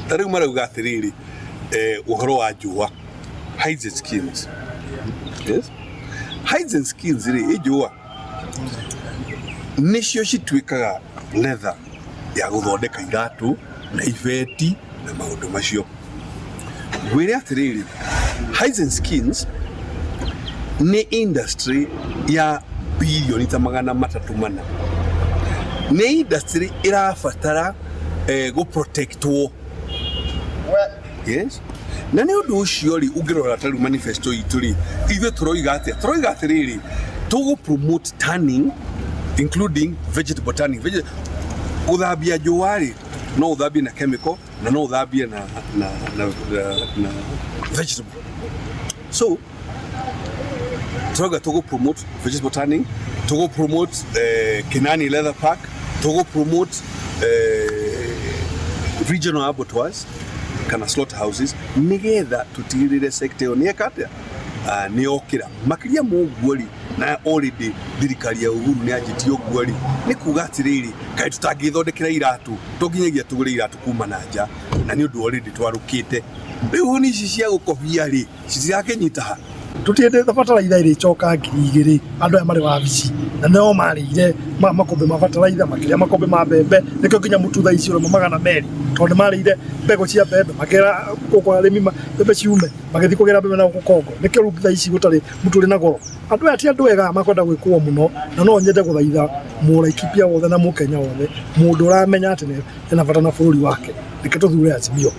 Ta rĩu marauga atĩrĩrĩ, ũhoro wa njũa, hides and skins. Yes? Hides and skins rĩ, ĩ njũa nĩcio cituĩkaga leather ya gũthondeka iratũ na ibeti na maũndũ macio. Ngwĩre atĩrĩrĩ, hides and skins nĩ industry ya birioni ta 304. Nĩ industry ĩrabatara gũ protectwo. Yes. Na nĩ ũndũ ũcio rĩ, ũngĩrora ta rĩu manifesto itũ rĩ, ithuĩ tũroiga atĩa? Tũroiga atĩrĩrĩ, tũgũ promote tanning including vegetable tanning. Gũthambia njũa rĩ, no ũthambie na chemical na no ũthambie na vegetable. So tũrauga tũgũ promote vegetable tanning, tũgũ promote Kinani Leather Park, tũgũ promote regional abattoirs kana slaughterhouses nĩgetha tũtigĩrĩre sector ĩyo nĩ eka atĩa, nĩ yokĩra. Makĩria ma ũguo rĩ, na already thirikari ya Uhuru nĩ yanjĩtie ũguo rĩ, nĩ kuga atĩrĩrĩ, kaĩ tũtangĩthondekera iratũ, to nginyagia tũgũre iratũ kuma na nja, na nĩ ũndũ already twarũkĩte. Rĩu huni ici cia gũkobia rĩ, citirakĩnyita ha? Tũtiendete bataraitha ĩrĩcoka 2000. Andũ aya marĩ wabici na nĩo marĩire makũmbĩ ma bataraitha, makĩrĩa makũmbĩ ma mbembe. Nĩkĩo nginya mũtu thaa ici ũrauma 200, tondũ nĩ marĩire mbegũ cia mbembe, makĩra gũkũ arĩmi mbembe ciume, magĩthiĩ kũgĩra mbembe na gũkũ Kongo. Nĩkĩo rĩu thaa ici gũtarĩ mũtu ũrĩ na goro. Andũ aya ti andũ ega makwenda gwĩkwo mũno, na no nyende gũthaitha Mũlaikipia wothe na Mũkenya wothe, mũndũ ũramenya atĩ ena bata na bũrũri wake, reke tũthure Azimio.